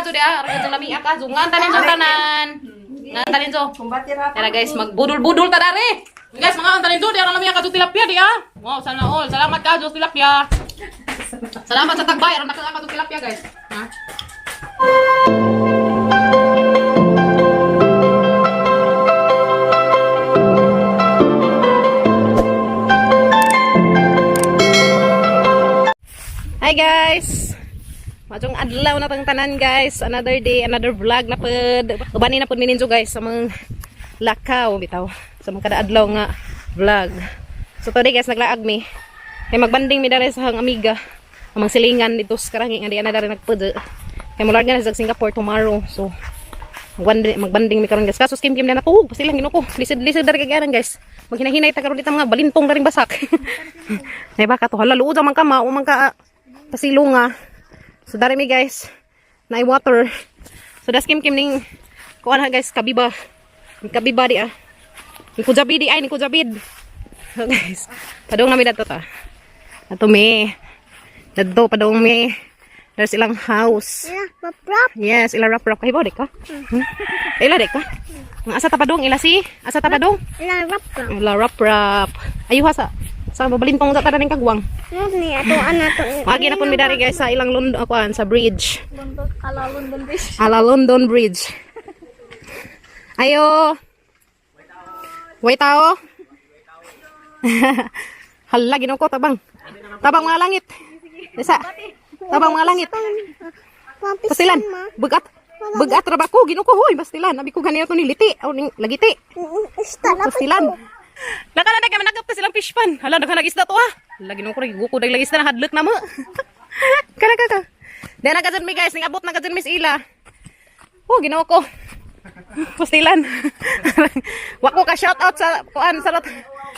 to dia, aron kadtong lamia ka. Zungan tanin zo tanan. Ngan tanin zo. Kumbati ra. Tara guys, magbudol-budol ta dare. Guys, mga tanin zo, di aron lamia ka zo tilapia di ah. Wow, sana all. Salamat ka zo tilapia. Salamat sa tagbay, aron nakaka ka zo tilapia guys. Ha? Hi guys! Majong adlaw na tang tanan guys. Another day, another vlog na pud. Ubani na pud mininjo guys sa mga lakaw bitaw. Sa mga kada adlaw nga vlog. So today guys naglaag mi. Kay magbanding mi dere sa hang amiga. Amang silingan dito sa karangi nga di na dere nagpud. Kay mularga na sa Singapore tomorrow. So magbanding, magbanding mi karon guys. Kaso kim kim na natuhog pa silang Ginoo ko. Lisod-lisod dere kagaran guys. Maghinahinay ta karon dito mga balintong daring basak. Nay baka to hala luod man ka mao man ka pasilunga. So dari mi guys, na water. So das kim kim ning kuan ha guys kabiba. Ning Kabiba di ah. Ning kujabi di ay ning kujabid. So guys, padung nami dadto ta. Ato mi. Dadto padung mi. There's ilang house. Yes, ila rap rap kahibaw di ka. Ila di ka. Ang asa ta padung ila si? Asa ta padung? Ila rap rap. Ayuha sa babalintong sa tanan ning kagwang. Magi na pun mi dari guys sa ilang London kuan sa bridge. Ala London Bridge. Ala London Bridge. Ayo. Wait tao. Hala ginoo ko tabang. Tabang mga langit. Isa. Tabang mga langit. Pastilan. Bugat. Bugat ra ba ko ginoo ko hoy pastilan. Abi ko ganito ni liti aw ning lagiti. Pastilan. Laka na kay managap ta silang fish pan. Hala daghan nag isda to ah. Hala ginoo ko guko dag lagi isda na hadlok na mo. Kana ka ka. Dena ka mi guys, ning abot na ka miss Ila. Oh, ginoo ko. Pastilan. Wa ko ka shout out sa kuan sa lot.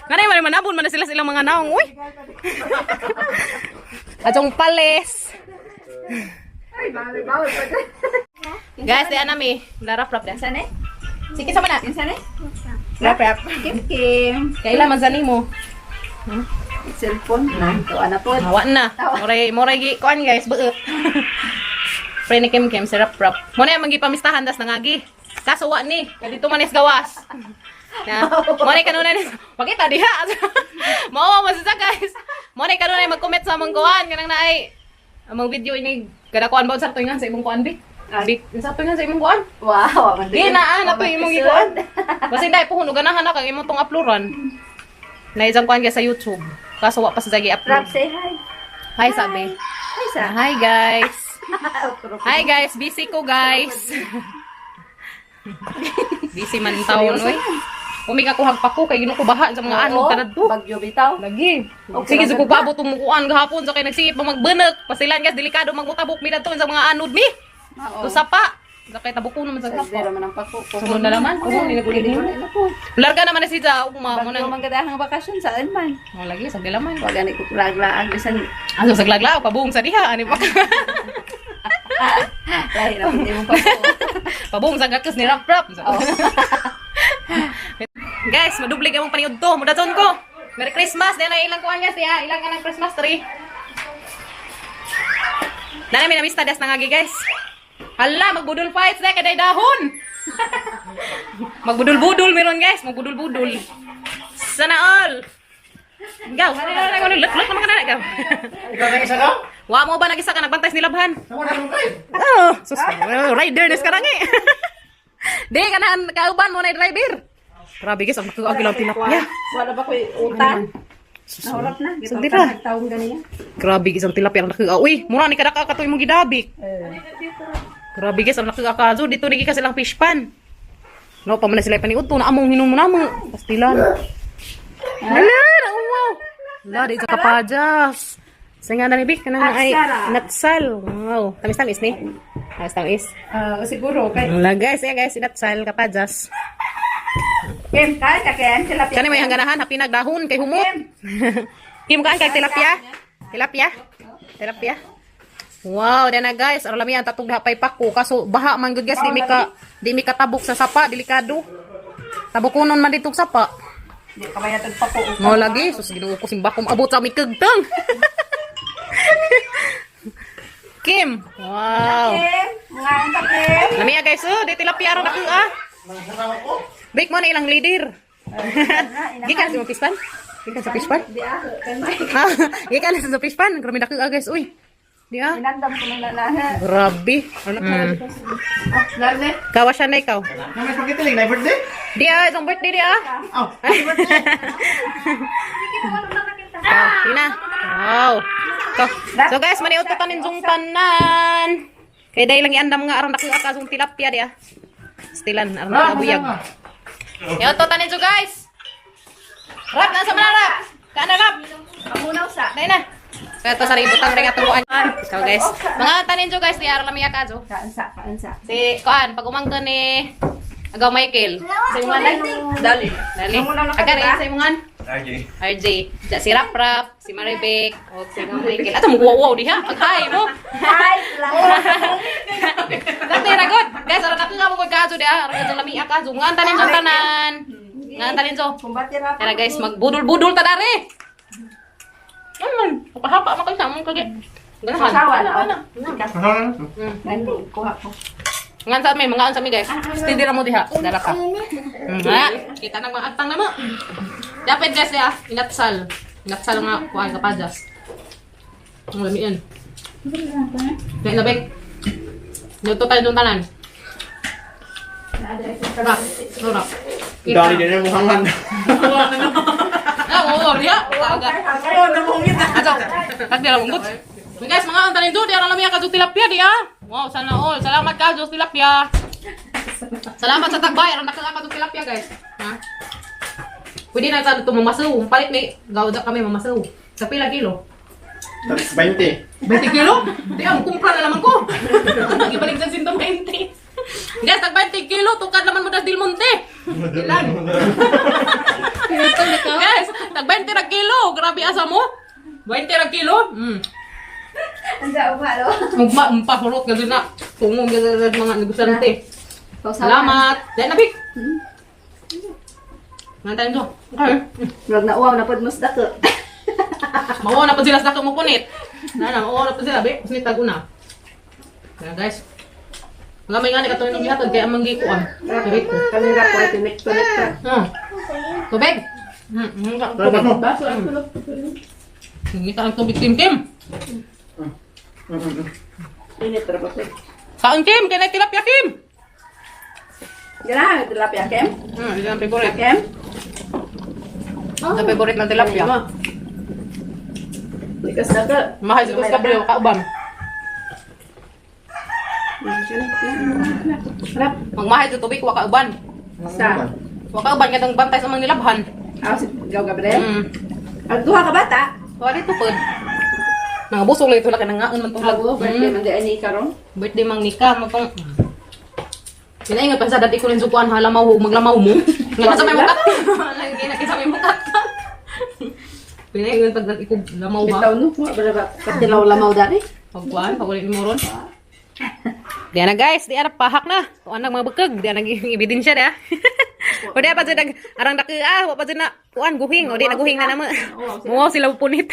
Nganay man manabon man na sila silang mga naong uy. Atong pales. Guys, di ana mi. Larap rap da. Saan eh? Sige sa mana. Saan eh? Rap rap. Kim Kim. Kaila man sa nimo. Cellphone. To ana po. Hawa na. Moray moray gi kuan guys, buot. Pre ni Kim Kim si rap rap. Mo na yung pamistahan das nangagi. Kaso wa ni, kay dito man is gawas. Na, mo na kanunay ni pakita diha. Mao man sa guys. Mo na kanunay mag-comment sa among kuan kanang naay among video ini kada kuan ba sa tuingan sa imong kuan bi? Bi, sa tuingan sa imong kuan. Wow, man. Di na ah, na to imong gikuan. Basta hindi puhon ganahan na kang imong tong uploadan. Na isang kuan guys sa YouTube. Kaso wa pa sa Rap, gi-upload. say hi. Hi sabi. Hi sa. Hi guys. Hi guys, busy ko guys. Busy man taon oy. Umiga ko hagpako kay ginoo ko baha sa mga ano tanad to. Bagyo bitaw. Lagi. Okay, Sige maganda. sa kubabot tumukuan gahapon sa kay nagsigit pa magbenek. Pasilan guys, delikado magmutabok mi dadto sa mga anod mi. Oo. To sapa. Sa kay tabok ko naman sa Sa sapa. zero man ang pako. Sunod na naman. Oo, ni nagulid Pwede mo. na po. Larga naman na si Ja, ugma mo Bagyo nang. man gadahang bakasyon saan man. Oh, lagi sa dilaman. Wa gani ko laglaag bisan Aso sa glaglaw pabuong sa diha ani pa. lahi na pud imong pako. Pabuong sa gakas ni rap rap. Guys, madublig among paniud to. Mudaton ko. Merry Christmas. Dahil na ilang kuan guys, ya. Ilang kanang Christmas tree. Dali mi namista das nangagi guys. Hala, magbudol fights na kaday dahon. Magbudol-budol meron guys, magbudol-budol. Sana all. Gaw, ano lek-lek naman ka na gaw. Ikaw na isa ka? Wa mo ba nagisa ka nagbantay sa nilabhan? Sama na kong kayo. Oh, sus, rider na sekarang eh. Di kanahan kauban mo na driver. Grabe guys, ang nakuha lang tilapia. Wala ba ko'y utang? Nahurap na. Sugdi ra. Taong ganiya. Grabe guys, ang tilapia ang nakuha. Uy, mura ni kadaka katoy mong gidabik. Grabe guys, ang nakuha ka. So, dito nigi ka silang fish pan. No, pa man na sila paniud to na among hinum na mo. Pastilan. Hala, nauwaw. Hala, di ka kapajas. Sa nga na ni Vic, kanang ay natsal. Wow, tamis-tamis ni. Tamis-tamis. Ah, siguro kay Hala guys, yeah guys, natsal kapajas. Kim, kay ka Ken, tilapia. Kani may hangganahan, happy nagdahon kay humot. Kim kaan kay tilapia? Tilapia? Tilapia? Wow, dana guys, aron lami ang tatog pay pako kaso baha man gud guys, di mi katabok sa sapa, delikado. Tabukonon man ditong sapa. Di ka bayatag pako. Mo lagi, sus Ginoo ko simba ko maabot sa mi kagtang. Kim. Wow. Kim, Ngaon ka, Kim? Lami ah, guys, oh, di tilapia ron ako ah. Bake mo na ilang leader. Gikan sa pispan? Gikan sa pispan? Di ah, kanay. Ha? Gikan sa pispan. Grabe dako ah, guys. Uy. Di ah. Inandam ko nang lalaha. Grabe. Lale. Kawa siya na ikaw. Nang may spaghetti lang, na birthday? Di ah, isang birthday di ah. Oh, Ah, Tina. Wow. So guys, maniuto tanin jung tanan. Kay dahil lang iandam nga aron dako ah jung tilapia di ah. Stilan aron Ah, nakabuyag. Iuto tanin jo guys. Rap na sa manarap. Kaana rap. Pamunaw sa. Dahil na. Kaya to sa ributang rin atuan. So guys, mga tanin jo guys, di aron lamiya ka jo. Kaan sa, kaan sa. Si kuan pag umangkon ni Agaw Michael. Sa imungan lang. Dali. Dali. Agari sa imungan. RJ. RJ. Ja, si Rap Rap, si Maribek, o si Agaw Michael. Ato mo wow wow diha. Pag-hi mo. Hi, lang. Dati ragot. Guys, aron ako nga mo kay kajo diha. Aron kadto lami ka jo. Ngan tanin jo tanan. Ngan tanin jo. Kumbati ra. Tara guys, magbudol-budol ta dare. Ano man, hapa man kay sa among kage. Ganahan. Sawa na. Ano? Nandi, kuha ko. Ngan sa amin, mga sa amin guys. Steady ra mo diha. Dara ka. Ha? Kita nang mga agtang na mo. Dapat guys diha, inatsal. Inatsal nga kuan ka pajas. Ang lami yan. Dahil na bek. Luto tayo doon tanan. Rap. Rap. Dali din yung muhangan. Ah, oo, diha. Aga. Oh, namuhungit na. Ato. Kag dira monggot. Uy, guys, mga ang tanin do, di ara lami ka tilapia di ah. Wow, sana all. Salamat ka Diyos tilapia. Salamat sa tagbay, aron nakaka ka tilapia, guys. Ha? Pwede na sa ito mamasaw. Palit may gawda kami mamasaw. Sa pila kilo? 20. 20 kilo? Di ah, kumpra na naman ko. Ibalik sa 120. Guys, tag 20 kilo, tukad naman mo das Del Monte. Ilan? Guys, tag 20 ra kilo. Grabe asa mo. 20 ra kilo? Ang sa umalo. Mugma, umpahurot nga na. Tungong nga sa mga negosyante. Salamat. Dahil na, Bik. Nga tayo to. Okay. Murag na uwaw na pud mas dako. Mauwa na po sila sa mo punit. Na na, mauwa na po sila, Bik. Pasnit tago na. Kaya guys. Mga may nga ni katuloy ng gihatod kaya amang gikuan. Tubig ko. Kanira ko tinik tinik ka. Tubig. Tubig. Baso ang tulog. Ngita ang tubig, Kim Kim. Init ra ba ko? Kaon Kim, kaya na tilapia Kim. Ganahan tilapia Kem? Ito ang favorite. Kem? Ito ang favorite ng tilapia. Likas dako. Mahal si Kuya Gabriel, kauban. Rap. Magmahal sa tubig, wa kauban. Sa. Wa kauban katong bantay sa mga nilabhan. Ah, si Gaw Gabriel. Ang duha ka bata. Wala ito pod. Nangabusog lang ito laki nangaon man tong Abo, birthday man di ani karon. Birthday mang nika mo tong. Pinaingat pa sa dati ko rin sukuan ha lamaw hug maglamaw mo. Nga sa may mukat. Nga sa may mukat. Pinaingat pag dati ko lamaw ba. Bitaw no, wa ba ba katilaw lamaw dani. Pagkuan, pag ulit mo ron. Di na guys, di na pahak na. Tuan nang mga bekeg, di na ebidensya di ah. O di pa nag arang daki ah, wa pa na kuan guhing, o di na guhing na namo. Wow, sila punit.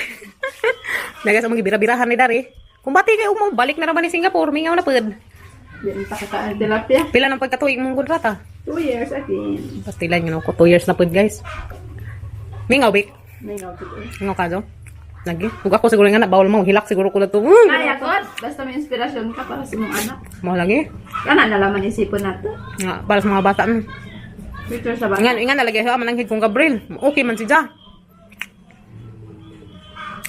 Nagas ang mga bira-birahan ni dari. Kung bati kayo mo, balik na naman ni Singapore, mingaw na pud. Di man pa kataan tilapia. Pila ng pagkatuig mong kontrata? 2 years again. Pastilan yun ako, 2 years na pud guys. Mingaw, bik. Mingaw gud. Mingaw ka do. Lagi. Ug ako siguro nga na bawal mo, hilak siguro ko na to. Kaya ko, basta may inspirasyon ka para sa imong anak. Mo lagi. Kana na laman isipon nato. Nga, para sa mga bata. Future sa bata. Ingan, ingan nalagay sa mananghid kong Gabriel. Okay man si Ja.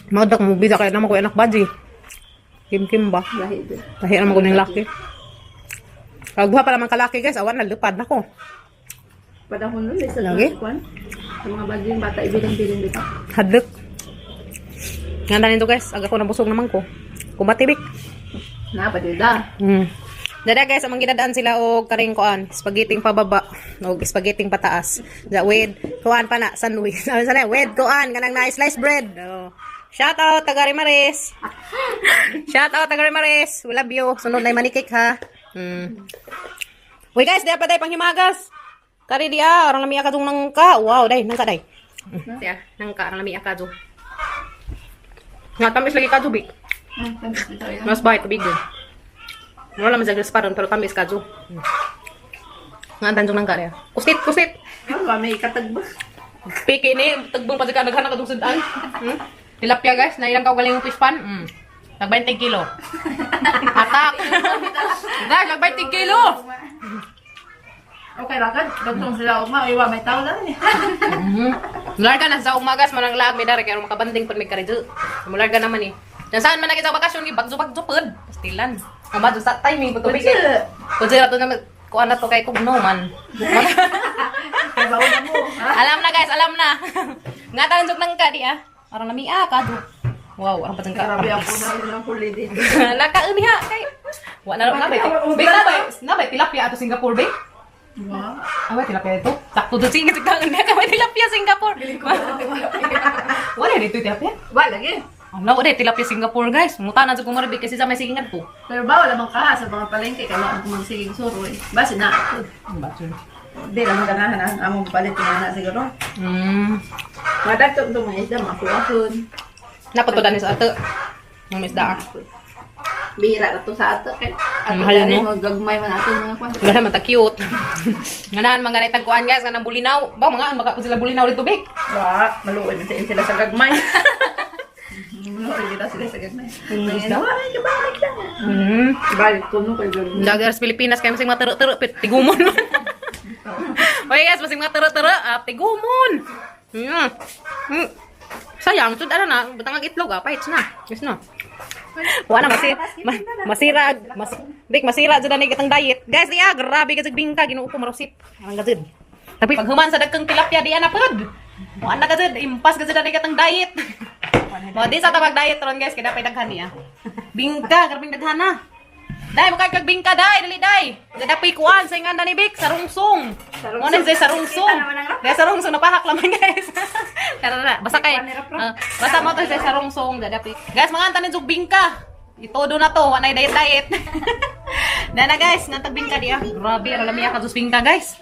Magdak mo bisa kaya naman ko anak baji. Kim Kim ba? Lahi din. Lahi naman ko ng laki. Pag duha pa naman kalaki guys, awan na lupad na ko. Panahon nun, sa Lagi? kwan. Sa mga bagyo yung bata, ibilang-bilang dito. Hadlok. Nga na nito guys, aga ko nabusog naman ko. Kumatibik. Na, padilda. Dada guys, amang gidadaan sila og karing kuan, spaghetti pababa og spaghetti pataas. Da with kuan pa na sandwich. Sabi sana with kuan kanang na slice bread. Oh. Shout out taga Rimares. Shout out taga Rimares. We love you. Sunod na yung manikik ha. Uy guys, di pa day panghimagas. Kari di ah, orang lami akadong nangka. Wow, day nangka day. Siya, nangka orang lami akadong. Nga tamis lagi kadubik. Ah, tapos ito yun. Mas bahay tubig yun. Wala man sa pa ron, pero tamis kadyo. Nga ang tanjong nang kaya. Kusit, kusit. Ano ba, may katagba. Piki ni, tagbong pa sa naghanap katong sudan. Tilapia guys, na ilang kaugaling yung fish pan. Nag 20 kilo. Atak. Guys, nag 20 kilo. Okay ra ka, dagtong sila ugma, iwa may tao lang eh. Mularga na sa umagas manang lag may dari kay makabanding pud may karidyo. Mularga naman eh. Dan saan man sa bakasyon gi bagzo-bagzo pud. Pastilan. Ama sa timing pud tubig. Pudyo. Pudyo to naman kuan na to kay kugno man. Kabaw na mo. Ha? Alam na guys, alam na. Nga taon jud nang ka di ah. Arang lamia ka do. Wow, arang patang ka. Grabe ako na rin ang huli dito. Nakauni ha kay. Wa na na bay. Bay na bay, na bay tilapia ato Singapore bay. Wow. Ah, tilapia ito. Sakto do sing kasi kang ka may tilapia Singapore. Wala dito tilapia. Wa lagi. Ala, wala tilapia Singapore guys. Muta na sa kumaribi kasi sa may sigingan po. Pero bawal lamang kaha sa mga palengke kay mao kung magsigig suroy. Basi na. Di lang ganahan ang among palit nga na siguro. Madagtong to mga isda makuha. Napatudan ni sa ato. Ng isda. Ah. Bihira na to sa ato kay ato Mahal, dali no? magagmay man ato mga kwan. Wala man ta cute. Nganahan mga ganitag kuan guys kanang bulinaw. Ba mga maka sila bulinaw dito bik. Wa, maluoy man sa sila sa gagmay. Maluoy kita sila sa gagmay. Isda? Wa, ay kabalik lang. Balik ko no kay gagmay. Dagar sa Pilipinas kay masing mga tero-tero pit tigumon man. Oy guys, masing mga tero-tero ah, tigumon. Sayang, sud ano na, butang ang itlog ah, paits na. Yes na. Wala na masira mas bik masira jud ani kitang diet. Guys, iya grabe ka bingka Ginoo ko marusip. Arang gazid. Tapi paghuman sa dagkang tilapia di ana pod. Wala na gazid, impas gazid ani kitang diet. Mo di sa tabag diet ron guys, kay dapat daghan niya. Bingka, grabing daghana. Dai mo kay kag bingka dai, dali dai. Gadapoy kuan sa ingan ni Bik, sarungsong. Sarungsong. Mo na siya sarungsong. Kita naman ang rap. Dai sarungsong napahak laman guys. Tara na, basta kay Kuan ni rap, rap. ah, basta mo to sa sarungsong gadapoy. Guys, mga antanin jug bingka. Itodo na to, wanay diet diet. Dana guys, nantag bingka diya. Grabe, ara lamiya ka jus bingka guys.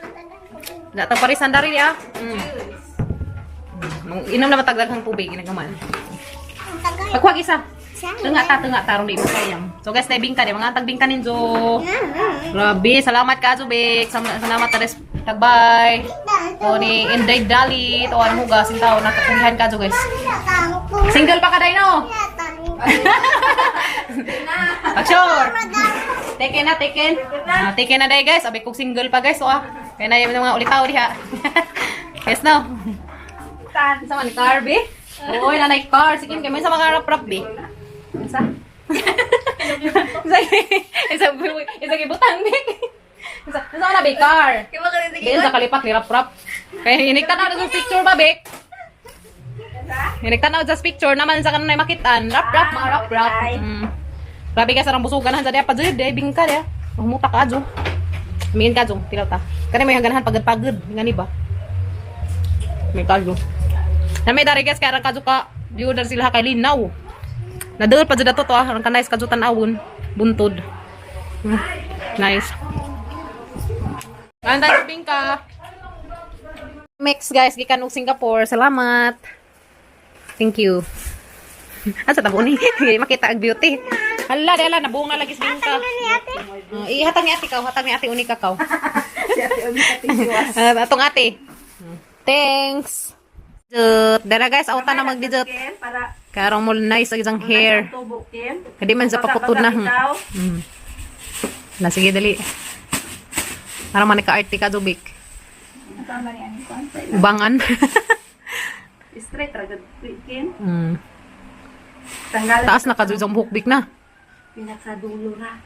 Datang parisan dari diya. Inom na matagdaghang tubig ginagaman. Pagkuwag isa. Tunga ta ron di mo kayang. So guys, naibing ka di mga tagbing ka ninjo. Grabe, salamat ka Zubik. Salamat tares tagbay. To ni Inday Dali, to ang hugas in tao nakakulihan ka jo guys. Single pa ka day no? Pag-sure. Taken na, taken. Ah, taken na day guys. Abi kog single pa guys. So ah. Kaya na yung mga ulitaw diha. Yes no. Tan. Sa man car be? Oy, nanay car. Sige, kay may sa mga rap-rap be. Isa. Isa isa isa gibutang be. Isa isa na be car. Kay mga Di sa kalipak ni rap-rap. Kaya hiniktan na sa picture ba be? Hiniktan na sa picture naman sa kanunay makitaan. Rap-rap mga rap-rap. Grabe ka sarang busugan han sa diya pa jud, di bingka diya. Humuta ka adyo. Mingin ka adyo, tilaw ta. Kani may ganahan pagod-pagod, ngani ba? May kadyo. Na may dari guys kay arang kadyo ka view dar sila kay linaw. Naduol pa jud ato to ah, arang ka nice kadyo tan-awon, buntod. Nice. Anday bingka. Mix guys gikan og Singapore. Salamat. Thank you. Asa ta ni? Hindi makita ang beauty. Hala, dala nabunga lagi sa bingka. Ihatag ni ate kaw, hatag ni ate unika kaw. Si Ate Unika Tiguas. Ah, atong ate. Thanks. Dut. Dara guys, auta na magdidut. Ken, para Karong mo nice ang isang hair. tubo Ken. Kadi man sa paputod na. Bitaw. Na sige dali. Para man ka-arte ka Zubik. Tama ni ani kwan. Ubangan. Straight ra gud Ken. Tanggalan Taas na ka isang buhok bik na. pinakadulo ra.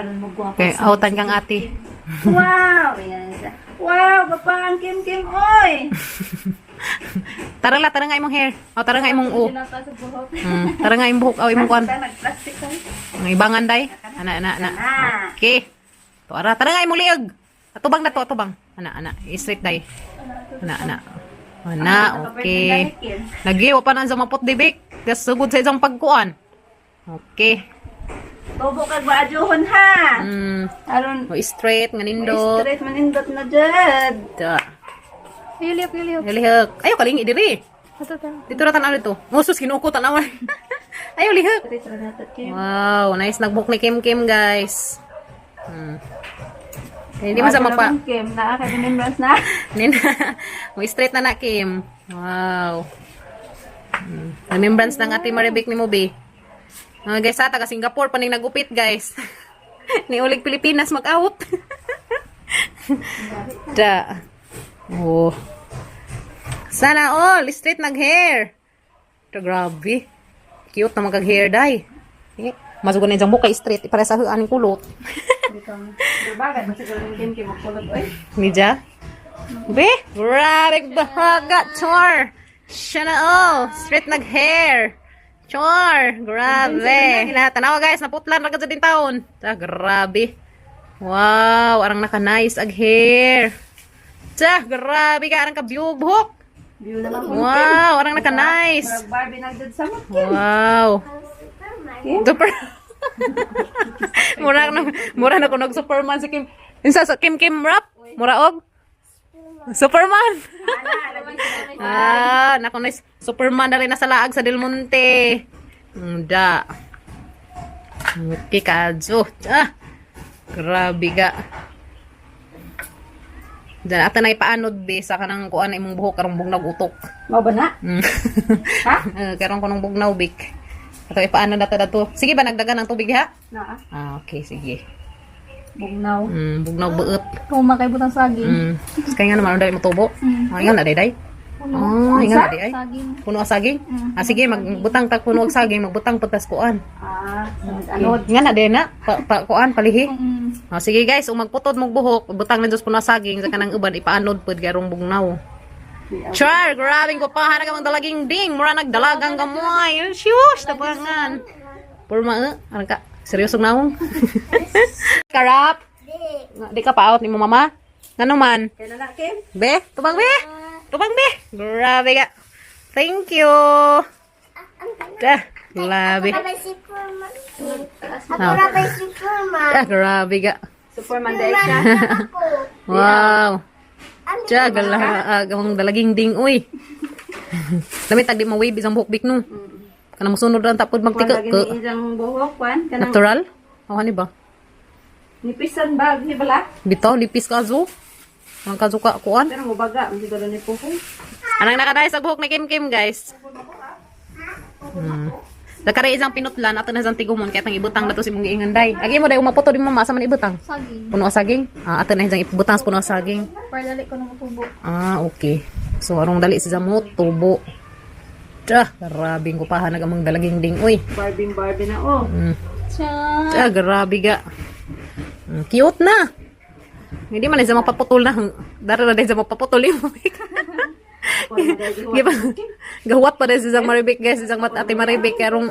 Aron mo gwapo. Okay, autan kang ate. Wow, ayan siya. Wow, gapang Kim Kim oy. Tara la, tara nga imong hair. O, tara nga imong u. Sinata sa buhok. Tara nga imong buhok. O, imong kuan. Nagplastic ka. Ang ibangan day. Ana, ana, ana. Okay. To ara, tara nga imong liog. Atubang na to, atubang. Ana, ana. I-straight day. Ana, ana. Ana, okay. Lagi, wa pa na sa mapot dibik. Tas sugod sa isang pagkuan. Okay. Tubo kag waajuhon ha. Aron O, straight, nga nindot. straight manindot na jud. Da. Hilip, hilip. Lihok. Ayo kalingi diri. Ato ta. Dito ra tan-aw dito. Ngusos Ginoo ko tan-aw. Ayaw lihok. Wow, nice nagbook ni Kim Kim, guys. Hindi mo sa mapa. Kim, naa ka remembrance na. Nina, mo straight na na Kim. Wow. Remembrance ng Ate Maribik ni mo, be. Mga guys, sa taga Singapore paning nagupit, guys. Ni ulig Pilipinas mag-out. Da. Oh. Sana all straight nag hair. Ito, grabe. Cute na magkag hair dai. Eh, masugo na yung buka straight para sa aning kulot. Bagay, masiguro ng Kim Kim magkulot oy. Nija? Be? Grabe bahaga, chor! Siya na oh! Straight nag-hair! Chor! Grabe! Tanawa guys, naputlan ra ka sa din taon. Ta, grabe. Wow, arang naka-nice ag hair. Ta, grabe ka, arang ka buhok. View naman po. Wow, arang naka-nice. Murag Barbie nagdud sa mo. Wow. Super. Mura na kunog Superman si Kim. Insa sa Kim Kim rap? Mura og Superman. Ah, nako na Superman na rin nasa laag sa Del Monte. Da. Okay, kadyo. Ah, grabe ka. Diyan, ata na ipaanod be sa kanang kuan na imong buhok karong bugnaw utok. Mao ba na? Ha? Karon ko nung bugnaw bik. Ato ipaano na ta dato. Sige ba nagdagan ng tubig ha? Naa. Ah, okay, sige. Bugnaw. Bugnaw buot. Kung makaibutan saging. Kaya nga naman dai mo tubo. Ah, ingan na day day. Oh, ingan na day ay. Saging. Puno ang saging. Ah, sige, magbutang ta puno og saging, magbutang pud tas kuan. Ah, ano? Nga na day na, pa, pa kuan palihi. Ah, sige guys, ug magputod mong buhok, butang na Diyos puno ang saging sa kanang uban ipaanod pud garong bugnaw. Char, grabing kupahan na kamang dalaging ding. Mura nagdalagang gamoy. Shush, tabangan. Purma, eh. Arang ka. Seryoso na akong. Karap. Di ka pa out ni mo mama. Ngano man? Kaya na na, Kim. Be, tubang be. Tubang be. Grabe ka. Thank you. Ah, grabe. Ako Superman. Ako na ba Superman? Ah, grabe ka. Superman dahil siya. Ako. Wow. Tiya, gala, ah, gamang dalaging ding, uy. Lamit, tag di mo wave isang buhok bik no. Kana mosunod lang tapod magtika. Kuan lagi ni isang buhok, kuan. Kanang Natural? O, ano ba? nipisan ba? Di bala? Bitaw, lipis ka zo. Ang kazo ka, kuan. Pero mubaga, siguro ni Puhong. Anang nakadayo sa buhok ni Kim Kim, guys. Nakara isang pinutlan ato na isang tigumon kaya tang ibutang na to si mong giingan day. Agi mo day umaputo di mo masa man ibutang. Saging. Puno ang saging. Ah, ato na isang ibutang sa puno ang saging. Para dali ko na matubo. Ah, okay. So arong dali si zamot tubo. Tah, grabing kupahan nag among dalaging ding uy. Barbie Barbie na oh. Tiyan. Ah, grabe ga. Cute na. Hindi man isa mapaputol na. Dara na din sa mapaputol yung Di ba? Gahuwat pa rin isang Maribik guys, isang mat ate Maribik karong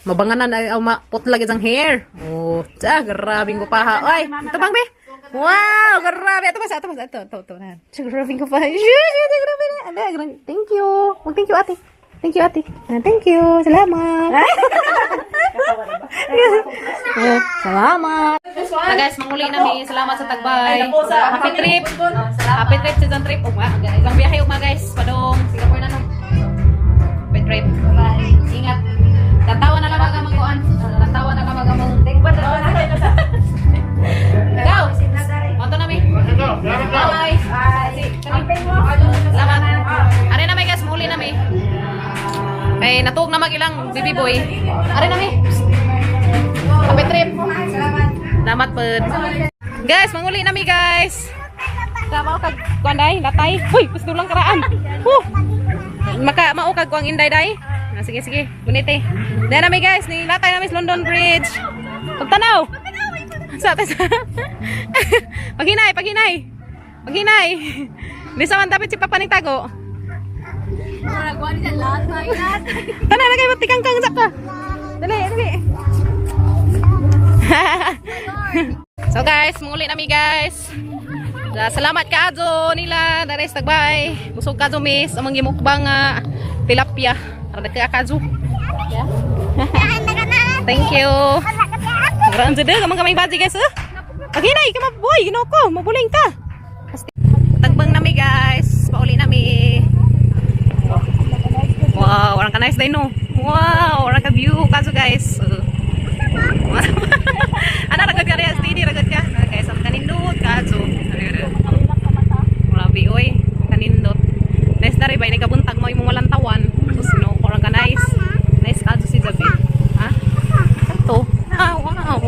mabanganan ay aw maputlag isang hair. Oh, ta grabing kupaha. Ay, ito bang be? Wow, grabe. Ito ba ito ba ito ito ito na. Grabing kupaha. Shush, ito, grabe na. Ala, grabe. Thank you. Mag thank you ate. Thank you ate. Ah, thank you. Salamat. Oh, salamat. Ah, guys, manguli na mi. Salamat sa tagbay. Happy trip. Happy trip sa isang trip. Ugma. Isang biyahe ugma guys. Padong Singapore na no. Happy trip. Bye. Ingat. Tatawa na lang ang kuan. Tatawa na lang ang Go. Moto na mi. Bye. Salamat. Are na mi guys, muli na mi. Kay natuog na mag ilang baby boy. Are na mi. Happy trip. Salamat pud. Guys, manguli na mi guys. Tama kag kuan day, latay. Huy, gusto lang karaan. Huh. Maka mao kag kuang inday day. Ah, sige sige, gunite. Dahil na mi guys, ni latay na mi sa London Bridge. Pagtanaw. Sa sa. Paghinay, paghinay. Paghinay. Di sa man dapat si Papa ni tago. Tana na kayo tikang kang ka. Dali, dali. So guys, muli nami guys. Salamat kaadto nila dares tagbay. Busog kadto miss among gimukbang nga tilapia. Ara ka kadto. Thank you. Graan jud kamang kamay baji guys. Eh. Paghinay ka boy, ginoo ko, mabuling ka. Tagbang nami guys, pauli nami. Wow, warang ka nice day no. Wow, ra ka view kaso guys. Ana ragod ka riya, steady ragod ka. Ah, guys, ang kanindot kaso. Grabe oy, ang kanindot. Nice na rin ba nagabuntag mo imong walang tawan. Sus no, kurang ka nice. Nice kaso si Jabi. Ha? Kanto. Ah, wow.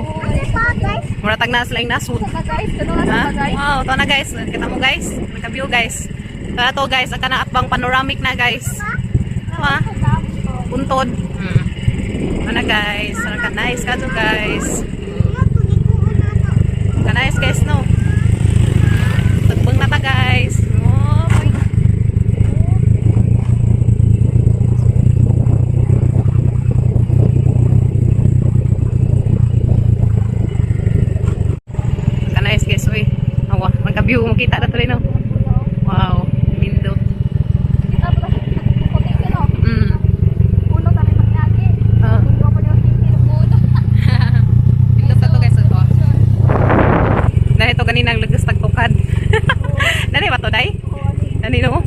Mura tag na sila yung nasud. Guys, kano na Ha? sa guys. Wow, ito na guys. Kita mo guys. Nagka-view guys. Tara to guys, ang kana atbang panoramic na guys. Tama? Puntod. Ano guys, ano ka nice ka to guys. Ka nice guys no. Tagbang na ta guys. Oh, my. Ka nice guys, uy. Awa, magka-view mo kita na tuloy no. Wow, nindot. Kita ba puti no? Uno kami magyagi. Ah. Uno pa niyo uno. Nindot sa to guys ito. Dahil ito kanina ang lagas tagtukad. Dali ba to, day? Dali no?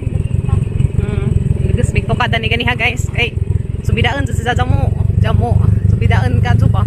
Lagas may tukad ani ganiha guys. Kay subidaan sa sisa jamo. Jamo. Subidaan ka pa.